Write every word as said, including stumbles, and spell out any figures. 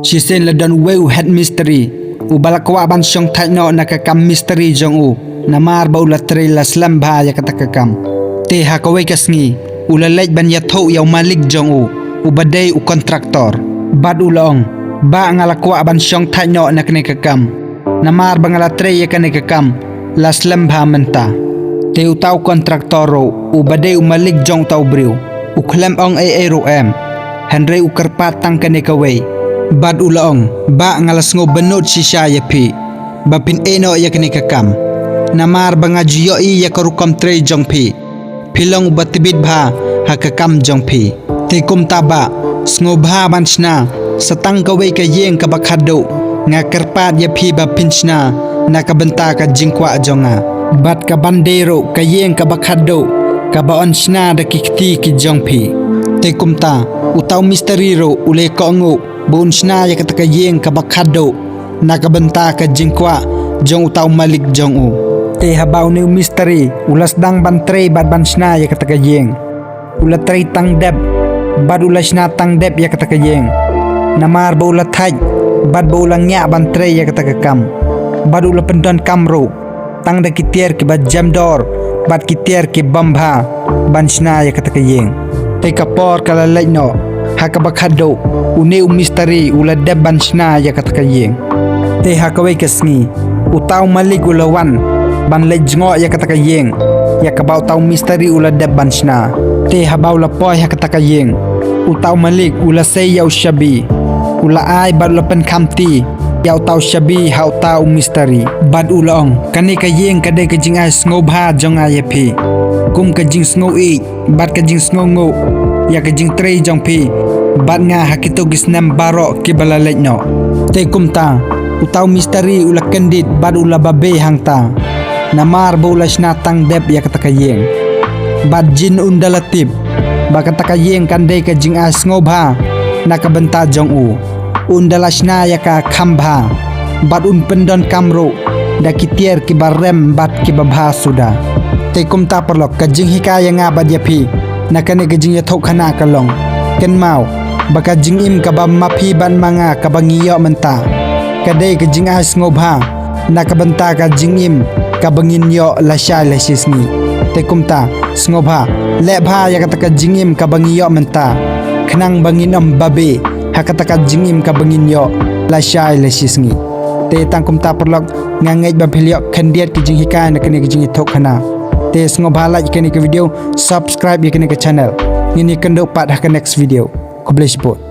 Shisien la don uwei u head mistri uba la kwah ban shong thait noh na ka kam mistri jong u, namar ba u la trei la slem bha ïa kata ka kam. Te ha kawei ka sngi u la leit ban ïathuh ïa u malik jong u, uba dei u kontraktor. Bad u la ong, "Bah, nga la kwah ban shong thait noh na kane ka kam, namar ba nga la trei ïa kane ka kam la slem bha mynta." Te uta u kontraktor ruh, uba dei u malik jong uta u briew, u khlem ong ei ei ruh em, hynrei u kyrpad tang kane kawei. Bad u la ong, "Bah, nga la sngew bynnud shisha ïa phi ba phin ïeh noh ïa kane ka kam, namar ba nga ju ïohi ïa ka rukom trei jong phi, phi long uba tbit bha ha ka kam jong phi. Te kumta bah, sngewbha ban shna sa tang kawei ka ïing kaba khatduh. Nga kyrpad ïa phi ba phin shna na ka bynta ka jingkwah jong nga, bad kaban dei ruh ka ïing kaba khatduh kaba yn shna da ki kti ki jong phi." Te kumta uta u mistri ruh u la kohnguh ba un shna ïa kata ka ïing kaba khatduh na ka bynta ka jingkwah jong uta u malik jong u. Te haba une u mistri u la sdang ban trei bad ban shna ïa kata ka ïing, u la trei tang dep bad u la shna tang dep ïa kata ka ïing, namar ba u la thait bad ba u la ngiah ban trei ïa kata ka kam. Bad u la pyndonkam ruh tang da ki tiar kiba jem dor bad ki tiar ki bym bha ban shna ïa kata ka ïing. Te ka por ka la leit noh, ha kaba khatduh une u mistri u la dep ban shna ïa kata ka ïing. Te ha kawei ka sngi uta u malik u la wan ban leit jngoh ïa kata ka ïing ïa kaba uta u mistri u la dep ban shna. Te haba u la poi ha kata ka ïing, uta u malik u la sei ïa u shabi, u la ai bad u la pynkhamti ïa uta u shabi ha uta u mistri. Bad u la ong, "Kane ka ïing ka dei ka jingai sngewbha jong nga ïa phi, kum ka jingsngew ïeit bad ka jingsngewnguh ïa ka jingtrei jong phi bad nga ha kito ki snem baroh kiba la leit noh." Te kumta uta u mistri u la kyndit bad u la babe hangta, namar ba u la shna tang dep ïa kata ka ïing. Bad jin un da la tip ba kata ka ïing kan dei ka jingai sngewbha na ka bynta jong u, un da la shna ïa ka kham bha bad un pyndonkam ruh da ki tiar kiba rem bad kiba bha suda. Te kumta paralok, ka jinghikai ïa nga bad ïa phi na kane ka jingïathuhkhana ka long, kynmaw ba ka jingim kaba ma phi bad ma nga kaba ngi ïoh mynta ka dei ka jingai sngewbha na ka bynta ka jingim kaba ngin ïoh lashai lashisngi. Te kumta sngewbha leh bha ïa kata ka jingim kaba ngi ïoh mynta, khnang ba ngin ym babe ha kata ka jingim kaba ngin ïoh lashai lashisngi. Te tang kumta paralok, nga ngeit ba phi la ïoh khyndiat ki jinghikai na kane ka jingïathuhkhana. Te sngewbha like ïa kane ka video, subscribe ïa kane ka channel. Ngin ïakynduh pat ha ka next video. Khublei shibun.